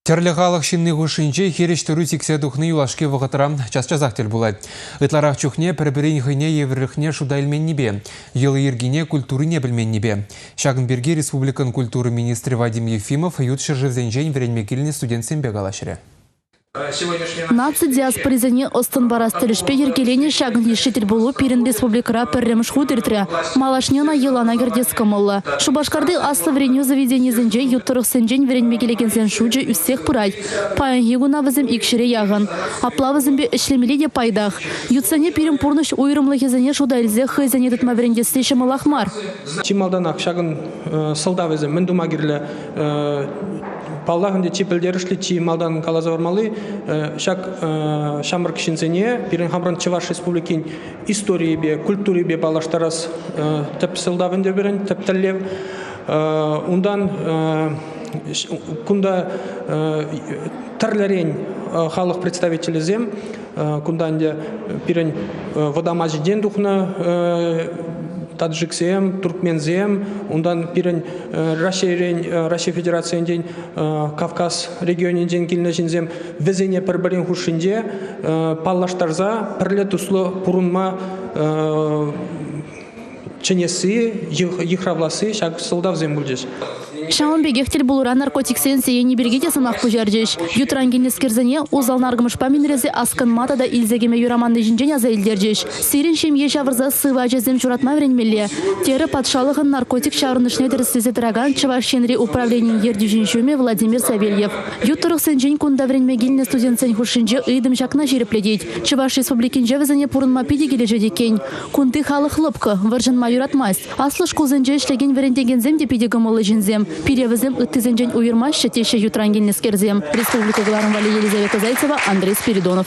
Тӗрлӗ халӑх ҫынни хушшинче хирӗҫ-тӑру сиксе тухни юлашки вӑхӑтра час-часах тӗл пулать. Ытларах чухне пӗр-пӗрин хӑйне евӗрлӗхне шута илменнипе, йӑли-йӗркине, культурине пӗлменнипе. Ҫакӑн пирки республикӑн культура министрӗ Вадим Ефимов ют ҫӗршывсенчен вӗренме килнӗ студентсемпе калаҫрӗ. Наци диаспорисене ӑс-тӑн парас тӗлӗшпе йӗркеленӗ ҫакӑн йышши тӗлпулу пирӗн республикӑра пӗрремӗш хут иртрӗ. Малашне ӑна йӑлана кӗртес кӑмӑллӑ. Шупашкарти аслӑ вӗренӳ заведенийӗсенче ют тӑрӑхсенчен вӗренме килекенсен шучӗ ӳссех пырать. Паянхи куна вӗсем икҫӗре яхӑн. Апла вӗсемпе ӗҫлемелли те пайтах. Ютсене пирӗн пурнӑҫ уйрӑмлӑхӗсене шута илсе хӑйсене тытма вӗрентесси ҫӑмӑлах мар. Чи малтанах ҫакӑн сӑлтавӗсем мӗн тума кирлӗ? Паллах ӗнтӗ, чи пӗлтерӗшли, чи малтан каласа хӑвармалли ҫак ҫамрӑк ҫынсене пирӗн хамӑрӑн Чӑваш Республикин историйӗпе, культурипе паллаштарас тӗп сӑлтав ӗнтӗ пирӗн, тӗп тӗллев. Унтан кунта тӗрлӗрен халӑх представителӗсем, кунта ӗнтӗ пирӗн Вӑтам Азинчен тухнӑ таджиксем, туркменсем, унтан пирӗн Раҫҫейрен, Раҫҫей Федерацийӗнчен, Кавказ регионӗнчен килнӗ ҫынсем вӗсене пӗр-пӗрин хушшинче паллаштарса пӗрле туслӑ пурӑнма чӗнесси, йыхравласси ҫак сӑлтавсем пулчӗҫ. Ҫавӑн пекех тӗл пулура наркотиксен сиенӗ пирки те сӑмах пуҫарчӗҫ. Ютран килнӗскерсене усал наркӑмӑшпа минресе аскӑнма тата илсе кӗме юраманни ҫинчен аса илтерчӗҫ. Сирӗн ҫемье ҫавӑрса сывӑ ачасем ҫуратма вӗренмелле, терӗ патшалӑхӑн наркотик ҫаврӑнӑшне тӗрӗслесе тӑракан Чӑваш Енри управленин ертӳҫин ҫумӗ Владимир Савельев. Ют тӑрӑхсенчен кунта вӗренме килнӗ студентсен хушшинче ыйтӑм ҫакна ҫирӗплетет. Чӑваш Республикинче вӗсене пурӑнма питӗ килӗшет иккен. Кунти халӑх лӑпкӑ, вӑрҫӑнма юратмасть. Аслӑ шкулсенче ӗҫлекен вӗрентекенсем те питӗ кӑмӑллӑ ҫынсем. Пире вӗсем ыттисенчен уйӑрмаҫҫӗ, теҫҫӗ ютран килнӗскерсем. Республика кӑларӑм валли Елизавета Зайцева, Андрей Спиридонов.